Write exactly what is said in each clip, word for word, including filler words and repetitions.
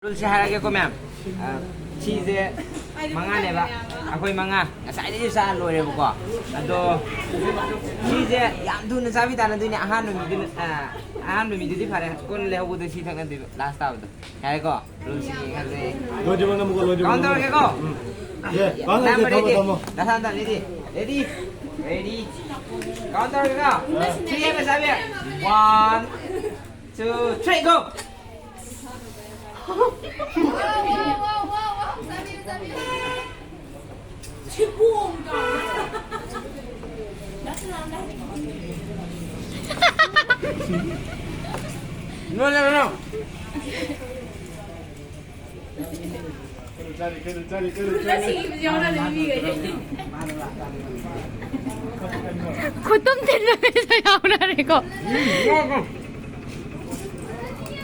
ꯔꯨꯜꯁꯦ ꯍꯥꯏꯔꯒꯦꯀꯣ, ꯃꯌꯥꯝ꯫ ꯑ, ꯁꯤꯁꯦ ꯃꯉꯥꯅꯦꯕ꯫ ꯑꯩꯈꯣꯏ ꯃꯉꯥ ꯉꯁꯥꯏꯗꯒꯤ ꯆꯥ ꯂꯣꯏꯔꯦꯕꯀꯣ꯫ ꯑꯗꯣ ꯁꯤꯁꯦ ꯌꯥꯝ ꯊꯨꯅ ꯆꯥꯕꯤ ꯇꯥꯟꯅꯗꯣꯏꯅꯦ꯫ ꯑꯍꯥꯟꯕ ꯃꯤꯗꯨꯅ, ꯑ, ꯑꯍꯥꯟꯕ ꯃꯤꯗꯨꯗꯤ ꯐꯔꯦ, ꯀꯣꯟꯅ ꯂꯩꯍꯧꯕꯗꯨ ꯁꯤ ꯊꯛꯅꯗꯣꯏꯕ, ꯂꯥꯁ ꯇꯥꯕꯗꯣ꯫ ꯌꯥꯔꯦꯀꯣ? ꯔꯨꯜꯁꯤ ꯌꯦꯡꯉꯁꯦ꯫ ꯂꯣꯏꯗ꯭ꯔꯤꯕ ꯅꯝꯃꯨꯀꯣ, ꯂꯣꯏꯗ꯭ꯔꯤꯕ ꯀꯥꯎꯟ ꯅꯝꯃꯨꯀꯣ꯫ ꯇꯧꯔꯒꯦꯀꯣ? ꯎꯝ꯫ ꯑꯦ, ꯀꯥꯎꯟ ꯅꯝꯕꯔ ꯇꯧꯔꯒꯦ, ꯊꯝꯃꯣ, ꯔꯦꯗꯤ? ꯊꯝꯃꯣ꯫ ꯅꯁꯥ ꯅꯊꯟ ꯔꯦꯗꯤ? ꯔꯦꯗꯤ? ꯔꯦꯗꯤ? ꯀꯥꯎꯟ ꯇꯧꯔꯒꯦꯀꯣ? ꯊ꯭ꯔꯤ ꯍꯥꯏꯕ ꯆꯥꯕꯤ꯫ One, two, three, GO! No, no, no. ꯈꯨꯠꯇꯨꯝ ꯊꯤꯟꯕ ꯃꯤꯁꯨ ꯌꯥꯎꯅꯔꯦꯀꯣ꯫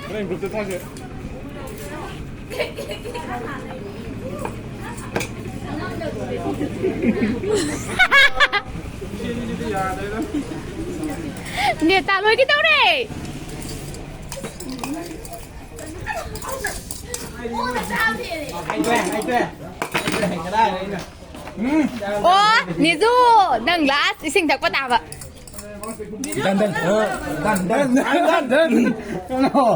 ꯍꯣꯔꯦꯟ ꯒ꯭ꯔꯨꯞꯇ ꯊꯥꯁꯦ꯫ ꯅꯦꯇꯥ ꯂꯣꯏꯒꯦ ꯇꯧꯔꯦ꯫ ꯑꯣ, ꯅꯤꯖꯨ, ꯅꯪ ꯂꯥꯁ ꯏꯁꯤꯡ ꯊꯛꯄ ꯇꯥꯕ꯫ ꯗꯟ, ꯗꯟ, ꯗꯟ, ꯗꯟ, ꯗꯟ, ꯗꯟ, ꯗꯟ꯫ ꯀꯩꯅꯣ?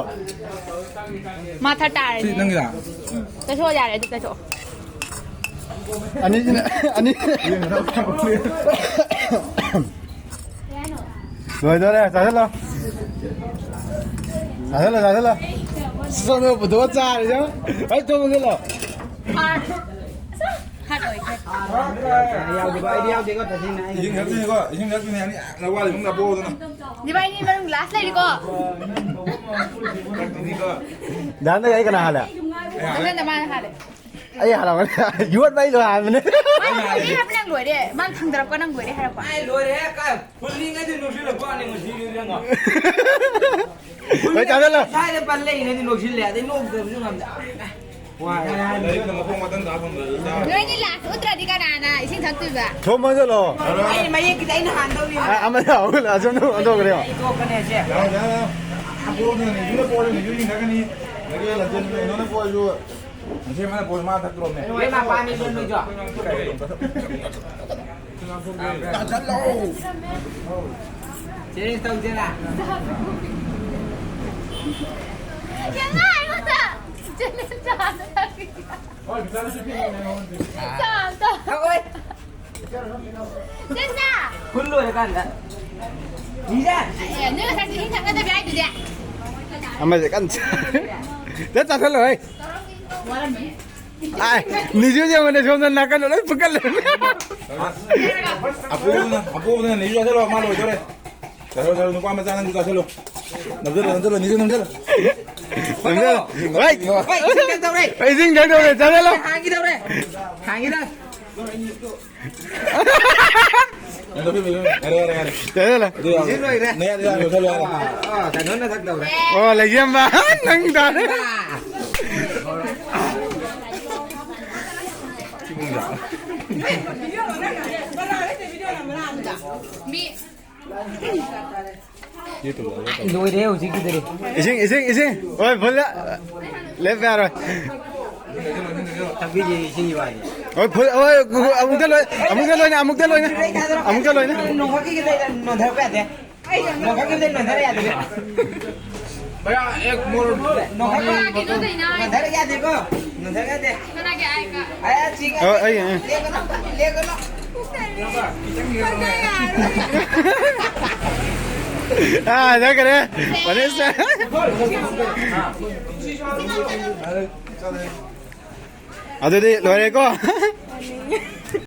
ꯃꯥ ꯊꯛ ꯇꯥꯔꯦꯅꯦ꯫ ꯁꯤ ꯅꯪꯒꯤꯔꯥ? ꯎꯝ, ꯇꯩꯊꯣꯛꯑꯣ, ꯌꯥꯔꯦ, ꯑꯗꯨ ꯇꯩꯊꯣꯛꯑꯣ꯫ ꯑꯅꯤꯁꯤꯅ, ꯑꯅꯤ꯫ ꯂꯣꯏꯗꯣꯔꯦ, ꯆꯥꯁꯤꯜꯂꯣ꯫ ꯆꯥꯁꯤꯜꯂꯣ, ꯆꯥꯁꯤꯜꯂꯣ꯫ ꯁꯣꯝꯗ ꯄꯨꯊꯣꯛꯑ ꯆꯥꯔꯤꯁꯦ꯫ ꯑꯩ ꯊꯣꯡꯉꯒꯦ ꯂꯥꯎ꯫ ꯍꯥꯔꯠ ꯑꯣꯏꯈ꯭ꯔꯦ꯫ ꯌꯥꯎꯗꯦꯀꯣ, ꯑꯩꯗꯤ ꯌꯥꯎꯗꯦꯀꯣ, ꯇꯁꯦꯡꯅ ꯑꯩ ꯏꯁꯤꯡ ꯊꯛꯇꯣꯏꯅꯤꯀꯣ, ꯏꯁꯤꯡ ꯊꯛꯇꯣꯏꯅꯤ, ꯑꯅꯤ, ꯅꯋꯥ ꯂꯩꯕꯨꯡ ꯅꯥꯄꯣꯛꯑꯣꯗꯅ꯫ ꯅꯤꯕꯥꯏꯅꯤ ꯃꯅꯨꯡ ꯂꯥꯁ ꯂꯩꯔꯤꯀꯣ꯫ ꯊꯛꯇꯣꯏꯅꯤꯀꯣ꯫ ꯗꯥꯟꯗ ꯑꯩ ꯀꯅꯥ ꯍꯥꯜꯂꯦ? ꯑꯩ ꯍꯥꯜꯂꯦ꯫ ꯅꯪꯅ ꯃꯥꯅ ꯍꯥꯜꯂꯦ꯫ ꯑꯩ ꯍꯥꯜꯂꯝꯒꯅꯤ꯫ ꯌꯣꯠ ꯃꯩ ꯂꯣꯏ ꯍꯥꯟꯕꯅꯦ꯫ ꯑꯩ ꯍꯥꯏꯔꯛꯄ ꯅꯪ ꯂꯣꯏꯔꯦ꯫ ꯃꯥꯅ ꯊꯥꯡꯗꯔꯛꯄ ꯅꯪ ꯂꯣꯏꯔꯦ ꯍꯥꯏꯔꯛꯄ꯫ ꯑꯩ ꯂꯣꯏꯔꯦ꯫ ꯀꯥꯏ ꯍꯨꯜꯂꯤꯉꯩꯗ ꯅꯣꯛꯁꯤꯜꯂꯛꯄ ꯋꯥꯅꯤ ꯉꯁꯤꯗꯤ ꯏꯕꯦꯝꯃ꯫ ꯍꯣꯏ, ꯆꯥꯁꯤꯜꯂꯣ꯫ ꯁ꯭ꯋꯥꯏꯗ ꯄꯜ ꯂꯩꯉꯩꯗ ꯅꯣꯛꯁꯤꯜꯂꯦ꯫ ꯑꯗꯩ ꯅꯣꯛꯇꯕꯁꯨ ꯉꯝꯗꯦ꯫ ꯂꯥꯏꯔꯤꯛꯅ ꯃꯈꯣꯡ ꯃꯊꯟꯇ ꯍꯥꯞꯐꯝꯗ ꯆꯥꯕ꯫ ꯅꯣꯏꯅꯤ ꯂꯥꯁ ꯎꯠꯇ꯭ꯔꯗꯤ ꯀꯅꯥꯅ ꯏꯁꯤꯡ ꯊꯛꯇꯣꯏꯕ? ꯊꯣꯝ ꯍꯥꯏꯖꯜꯂꯣ꯫ ꯑꯩ ꯃꯌꯦꯛꯀꯤꯗꯤ ꯑꯩꯅ ꯍꯥꯟꯗꯧꯅꯤ꯫ ꯑ-, ꯑꯃ ꯌꯥꯎꯕ ꯑꯁꯣꯝꯗ ꯑꯣꯟꯊꯣꯛꯈ꯭ꯔꯦ꯫ ꯑꯩ ꯇꯣꯛꯀꯅꯤ ꯑꯁꯦ꯫ ꯌꯥꯔꯦ, ꯌꯥꯔꯦ, ꯌꯥꯔꯦ꯫ ꯄꯣꯛꯑꯗꯅ ꯅꯤꯖꯨꯅ ꯄꯣꯛꯑꯗꯤ ꯅꯤꯖꯨ ꯏꯁꯤꯡ ꯊꯛꯀꯅꯤ꯫ ꯉꯁꯤ ꯃꯥꯅ ꯄꯣꯁ ꯃꯥ ꯊꯛꯇ꯭ꯔꯣꯝꯅꯦ꯫ ꯏꯕꯦꯝꯃ, ꯄꯥꯅꯤ ꯂꯣꯟ ꯂꯣꯏꯖꯣ꯫ ꯆꯥꯁꯜꯂꯣ꯫ ꯆꯦꯂꯦꯟꯖ ꯇꯧꯁꯦꯅ꯫ ꯌꯦꯡꯉꯣ ꯑꯩꯉꯣꯟꯗ꯫ ꯆꯦꯂꯦꯟꯖ ꯇꯧꯁꯦ꯫ ꯆꯥ ꯑꯝꯇ꯫ ꯊꯛꯑꯣꯏ꯫ ꯆꯦꯟꯖ! ꯐꯨꯜ ꯂꯣꯏꯔꯀꯥꯟꯗ꯫ ꯅꯤꯖꯥ! ꯑꯦ, ꯅꯣꯏ ꯉꯁꯥꯏ ꯆꯦꯡ ꯊꯛꯅꯗꯕꯤ ꯍꯥꯏꯗꯨꯗꯤ? ꯑꯃꯁꯦ ꯀꯟꯅ ꯆꯥ-, ꯗ ꯆꯥꯁꯜꯂꯣ, ꯍꯩ꯫ ꯋꯥꯔꯝꯃꯅꯤ꯫ ꯑꯥꯏ, ꯅꯤꯖꯨ ꯌꯦꯡꯉꯨꯅꯦ, ꯁꯣꯝꯗ ꯅꯥꯀꯟꯗ ꯂꯣꯏ ꯐꯨꯒꯠ ꯂꯩꯔꯝꯃꯦ꯫ ꯑꯄꯣꯕꯅ, ꯑꯄꯣꯕꯅ ꯅꯤꯖꯨ ꯆꯥꯁꯜꯂꯣ, ꯃꯥ ꯂꯣꯏꯗꯣꯔꯦ꯫ ꯆꯥꯁꯜꯂꯣ, ꯆꯥꯁꯜꯂꯣ, ꯅꯨꯄꯥ ꯃꯆꯥ ꯅꯪꯁꯨ ꯆꯥꯁꯜꯂꯣ꯫ ꯅꯝꯁꯜꯂꯣ, ꯅꯝꯁꯜꯂꯣ, ꯅꯤꯖꯨ ꯅꯝꯁꯜꯂꯣ꯫ ꯅꯝꯁꯜꯂꯣ꯫ ꯍꯣꯏ꯫ ꯍꯣꯏ, ꯏꯁꯤꯡ ꯊꯛꯇꯧꯔꯦ꯫ ꯏꯁꯤꯡ ꯊꯛꯇꯧꯔꯦ, ꯆꯥꯁꯜꯂꯣ꯫ ꯍꯥꯡꯈꯤꯗꯧꯔꯦ꯫ ꯍꯥꯡꯈꯤꯗꯧꯔꯦ꯫ ꯌꯥꯔꯦ, ꯌꯥꯔꯦ, ꯌꯥꯔꯦ꯫ ꯌꯥꯔꯦ, ꯌꯥꯔꯦ꯫ ꯑꯗꯨ ꯌꯥꯔꯦ꯫ ꯁꯤ ꯂꯣꯏꯔꯦ꯫ ꯅꯌꯥꯗ ꯌꯥꯔꯦ, ꯂꯣꯏꯁꯜꯂꯣ, ꯌꯥꯔꯦ꯫ ꯑꯥ, ꯑꯥ, ꯀꯩꯅꯣꯅ ꯊꯛꯇꯧꯔꯦ꯫ ꯑꯣ, ꯂꯩꯖꯝꯕ, ꯅꯪ ꯇꯥꯔꯦ꯫ ꯃꯤ ꯂꯣꯏꯔꯦ ꯍꯧꯖꯤꯛꯀꯤꯗꯨꯗꯤ꯫ ꯏꯁꯤꯡ, ꯏꯁꯤꯡ, ꯏꯁꯤꯡ꯫ ꯍꯣꯏ, ꯐꯨꯜ꯫ ꯂꯦꯞꯄ ꯌꯥꯔꯣꯏ꯫ ꯊꯛꯄꯤꯒꯦ ꯏꯁꯤꯡꯒꯤ ꯋꯥꯗꯤ꯫ ꯍꯣꯏ, ꯐꯨꯜ, ꯍꯣꯏ, ꯑꯃꯨꯛꯇ ꯂꯣꯏ-, ꯑꯃꯨꯛꯇ ꯂꯣꯏꯅ, ꯑꯃꯨꯛꯇ ꯂꯣꯏꯅ, ꯑꯃꯨꯛꯇ ꯂꯣꯏꯅ꯫ ꯅꯣꯡꯈꯛꯀꯤꯗꯤ ꯅꯣꯟꯊꯔꯛꯄ ꯌꯥꯗꯦ꯫ ꯅꯣꯡꯈꯛꯀꯤꯗꯤ ꯅꯣꯟꯊꯔꯛꯄ ꯌꯥꯗꯦ꯫ ꯚꯩꯌꯥ, ꯑꯦꯛ ꯃꯣꯔ-, ꯅꯣꯡꯈꯛꯀꯤ ꯅꯣꯟꯊꯔꯛꯄ ꯌꯥꯗꯦꯀꯣ꯫ ꯅꯣꯟꯊꯔꯛꯄ ꯌꯥꯗꯦ꯫ ꯑ, ꯑꯩ, ꯑ꯫ ꯂꯦꯡꯒꯅꯣ, ꯂꯦꯡꯒꯅꯣ꯫ ꯑꯥ, ꯆꯠꯈ꯭ꯔꯦ꯫ ꯐꯔꯦꯁꯦ꯫ ꯑꯗꯨꯗꯤ ꯂꯣꯏꯔꯦꯀꯣ?